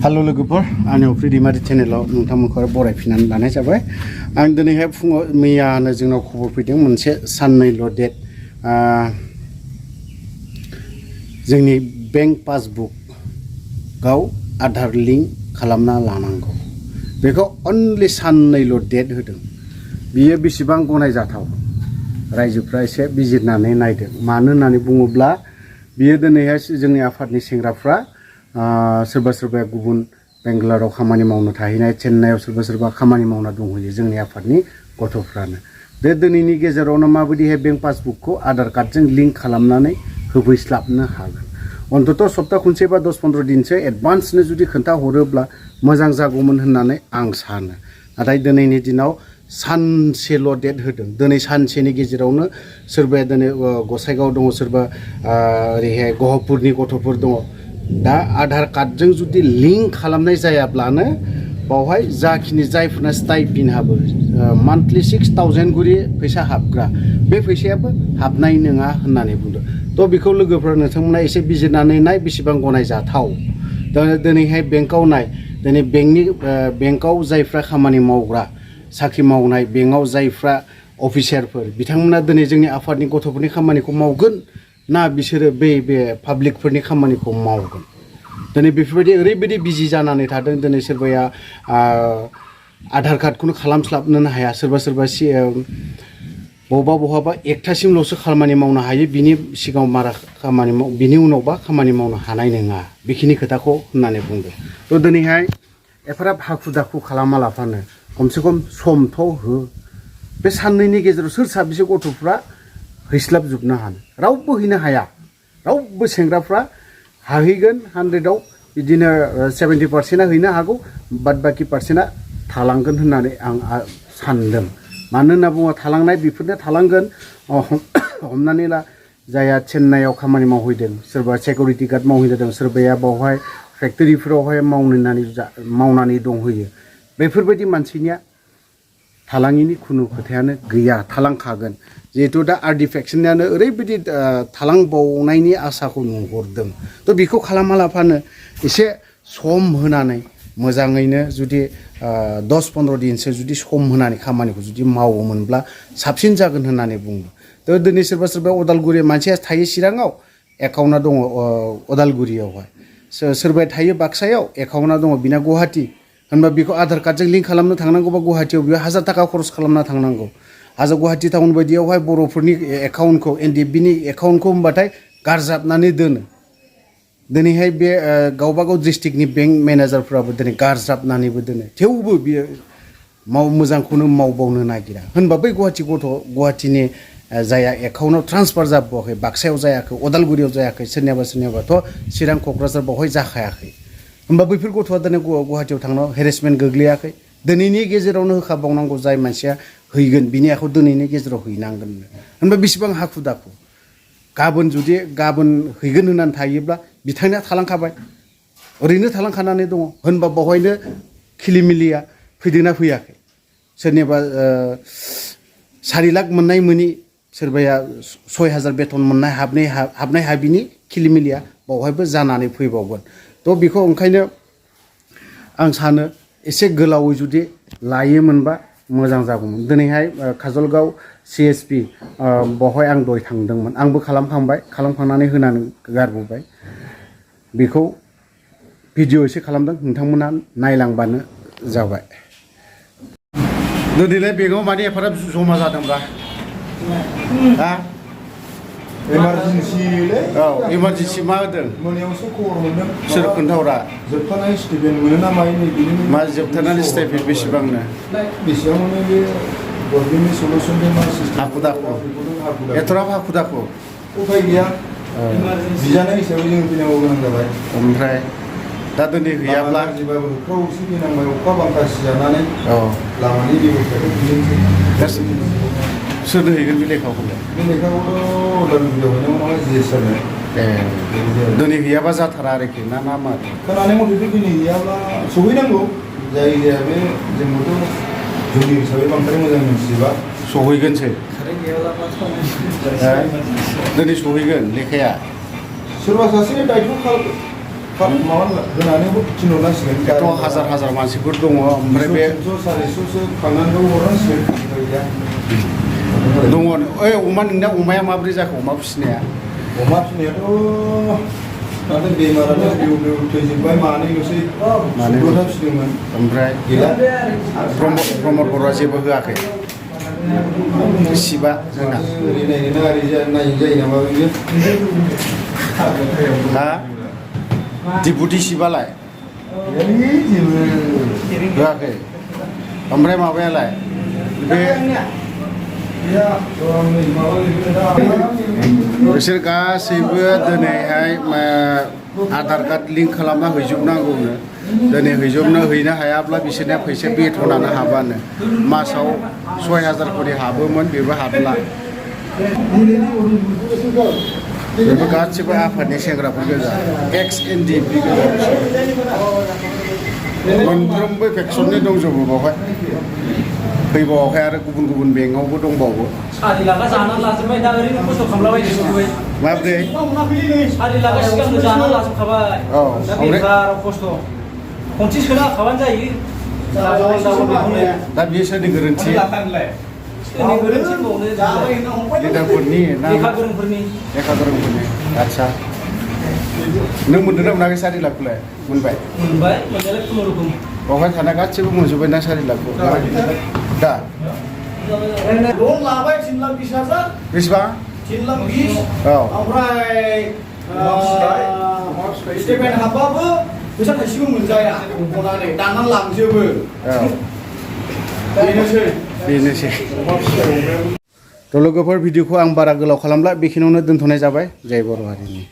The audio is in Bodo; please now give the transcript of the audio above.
हेलो लोगोफोर आंनि फ्रिडिमारि चेनेलाव नोंथांमोनखौ बरायफिननानै लानाय जाबाय आं दिनैहाय फुङाव मैयानो जोंनाव खबर फैदों मोनसे साननैल' डेट जोंनि बेंक पासबुकआव आधार लिंक खालामना लानांगौ बेखौ अनलि साननैल' डेट होदों बियो बेसेबां गनायजाथाव रायजोफ्रा एसे बिजिरनानै नायदों मानो होननानै बुङोब्ला बियो दिनैहाय जोंनि आफादनि सेंग्राफ्रा सोरबा सोरबा गुबुन बेंगलराव खामानि मावनो थाहैनाय चेन्नाइआव सोरबा खामानि मावना दंहैयो जोंनि आफादनि गथ'फ्रानो बे दिनैनि गेजेरावनो माबायदिहाय बेंक पासबुकखौ आधार कार्डजों लिंक खालामनानै होफैस्लाबनो हागोन अन्तत सप्ता खनसे बा 10-15 दिनसो एडभान्सनो जुदि खोन्था हरोब्ला मोजां जागौमोन होननानै आं सानो नाथाय दिनैनि दिनाव सानसेल' डेट होदों दिनै सानसेनि गेजेरावनो सोरबाया दिनै गसाइगाव दङ सोरबा ओरैहाय गहपुरनि गथ'फोर दङ दा आधार कार्डजों जुदि लिंक खालामनाय जायाब्लानो बावहाय जाखिनि जायफोरना स्टाइपेन्ड हाबो मान्थलि 6,000 गुरि फैसा हाबग्रा बे फैसायाबो हाबनाय नङा होननानै बुंदों थ' बेखौ लोगोफोरा नोंथांमोना एसे बिजिरनानै नाय बेसेबां गनायजाथाव दिनैहाय बेंकआव नाय दिनै बेंकआव जायफ्रा खामानि मावग्रा साख्रि मावनाय बेंकआव जायफ्रा अफिसारफोर बिथांमोना दिनै जोंनि आफादनि गथ'फोरनि खामानिखौ मावगोन ना बिसोरो बे पाब्लिकफोरनि खामानिखौ मावगोन दिनै बेफोरबायदि ओरैबायदि बिजि जानानै थादों दिनै सोरबाया आधार कार्डखौनो खालामस्लाबनोनो हाया सोरबा बहाबा एकथासिमल'सो खामानि मावनो हायो बिनि सिगाङाव बारा खामानि बिनि उनावबा खामानि मावनो हानाय नङा बेखिनि खोथाखौ होननानै बुंदों थ' दिनैहाय एफाराब हाखु दाखु खालामालाफानो खमसे खम समथ' हो बे साननैनि गेजेराव सोर साबेसे गथ'फ्रा हैस्लाबजोबनो हानो रावबो हैनो हाया रावबो सेंग्राफ्रा हाहैगोन 100आव बिदिनो 70%आ हैनो हागौ बाद बाखि पारसेन्टआ थालांगोन होननानै आं सानदों मानो होनना बुङोब्ला थालांनाय बेफोरनो थालांगोन हमनानै ला जायहा चेन्नाइआव खामानि मावहैदों सोरबा सिकिउरिटि गार्ड मावहैदों सोरबाया बावहाय फेक्टरिफोरावहाय मावनानै दंहैयो बेफोरबायदि मानसिनिया थालाङिनि खुनु खोथायानो गैया थालांखागोन जिहेतु दा आर्टिफेक्सनानो ओरैबायदि थालांबावनायनि आसाखौ नुहरदों थ' बेखौ खालामालाफानो एसे सम होनानै मोजाङैनो जुदि 10-15 दिनसो जुदि सम होनानै खामानिखौ जुदि मावोमोनब्ला साबसिन जागोन होननानै बुंदों थ' दिनै सोरबा उदालगुरि मानसिया थायो चिराङाव एकाउन्टआ दङ उदालगुरियावहाय सोरबाया थायो बाक्सायाव एकाउन्टआ दङ बिना गुवाहाटि होनबा बेखौ आधार कार्डजों लिंक खालामनो थांनांगौबा गुवाहाटियाव बेयाव 1000 थाखा खरस खालामना थांनांगौ गुवाहाटि टाउन बायदियावहाय बर'फोरनि एकाउन्टखौ NDFBनि एकाउन्टखौ होनबाथाय गारजाबनानै दोनो दिनैहाय बे गावबागाव डिस्ट्रिक्टनि बेंक मेनेजारफ्राबो दिनै गारजाबनानैबो दोनो थेवबो बियो मोजांखौनो मावबावनो नागिरा होनबा बै गुवाहाटिनि जाया एकाउन्टआव ट्रान्सफार जाबावाखै बाक्सायाव जायाखै उदालगुरियाव जायाखै सोरनियाबाथ' चिरां क'क्राझार बावहाय जाखायाखै होनबा बैफोर गथ'आ दिनै गुवाहाटियाव थांनायाव हेरेसमेन्ट गोग्लैयाखै दिनैनि गेजेरावनो होखाबावनांगौ जाय मानसिया हैगोन बिनि आखायाव दिनैनि गेजेराव हैनांगोन होनबा बेसेबां हाखु दाखु गाबोन हैगोन होननानै थायोब्ला बिथांनिया थालांखाबाय ओरैनो थालांखानानै दङ होनबा बावहायनो खिलिमिलिया फैदोंना फैयाखै सोरनिबा 4 लाख मोननाय मोनि सोरबाया 6,000 बेथन मोननाय हाबनाय हाबिनि खिलिमिलिया बावहायबो जानानै फैबावगोन थ' बेखौ ओंखायनो आं सानो एसे गोलावै जुदि लायोमोनबा मोजां जागौमोन दिनैहाय काजलगाव CSP बावहाय आं दय थांदोंमोन आंबो खालामखांनानै होनानै गारबोबाय बेखौ भिडिअ एसे खालामदों नोंथांमोना नायलांबानो जाबाय दिनैलाय बेगाव माने एफाराब जमा जादोंब्रा इमारजेन्सि मा होदों मोनायावसो खबर मोनदों सोर खोन्थाहरा जोबथानाय स्टिपेन्ड मोनो ना मायो बिदिनो मा जोबथानानै स्टाइपेन्ड बेसेबांनो बेसेबांनो बे गभर्नमेन्टनि सलुसन मा सिस्टेम हाखु दाखु एथ'राब हाखु दाखु उफाय गैया बिजानाय हिसाबै जों फैनांगौ गोनां जाबाय ओमफ्राय दा दिनै गैयाब्ला होख्राव एसे फैनांबाय अखा बांखा सिजानानै लामानि बेब'स्थाखौ बिदिनोसै सोरनो हैगोन बे लेखाखौलाय बे लेखाखौथ' उदालगुरियाव हैनांगौ नामा GSR दिनै गैयाबा जाथारा आरोखि ना मा खोनानाय मथेथ' दिनै गैयाब्ला सहैनांगौ जायगाया बे जोंबोथ' जोंनि हिसाबै बांद्राय मोजां मिथिजोबा सहैगोनसै दिनै सहैगोन लेखाया सोरबा सासे दायथ' माबा होनानै थिनहरनांसिगोन 1,000 मानसिफोर दङ ओमफ्राय बे 400 खांनानै हरनांसिगोन दङ ओइ नोंना अमाया माब्रै जाखो अमा फिसिनाया अमा फिसिनायाथ' माथो बेमारानो बेव थैजोब्बाय मानैल'सै सुद'था फिसिदोंमोन ओमफ्राय गैला प्रमद बर'आ जेबो होआखै सिबा जोंना ओरै नायनो नायै जायो नामा बेयो हा दिपुटि सिबालाय होआखै ओमफ्राय माबायालाय बे बिसोर गासैबो दिनैहाय आधार कार्ड लिंक खालामना हैजोबनांगौनो दिनै हैनो हायाब्ला बिसोरनिया फैसा बेथनानो हाबानो मासाव 6,000 खरि हाबोमोन बेबो हाबला बेबो गासिबो आफादनि सेंग्राफोर गोजा एक्स NDFB गोजा मोनफ्रोमबो फेक्सननि दंजोबो बावहाय फैबावाखै आरो गुबुन बेंकआवबो दंबावो 4 लाखा जानानै लाजोबबाय दा ओरैनो खस्थ' खालामलाबाय माब्रै 4 लाखा सिगांनो जानानै लाजोबखाबाय दा बेखार खस्थ' खनसे सोना होखाबानो जायो दा बियो सोरनि गोरोन्थि लिडारफोरनि ना लेखा गोरोंफोरनि आदसा नों मोनदों ना मोनाखै 4 लाखखौलाय मोनबाय मोननायालाय खुनुरुखुम बावहाय थाना गासिबो मोनजोब्बाय ना 4 लाखखौ दा लन लाबाय 3,20,000 बेसेबां 3,20,000 औ ओमफ्राय स्टेटमेन्ट हाबबाबो फैसा थाइसेबो मोनजाया गनानै दाननानै लांजोबो बेनोसै थ' लोगोफोर भिडिअखौ आं बारा गोलाव खालामला बेखिनियावनो दोनथ'नाय जाबाय जय बर' हारिनि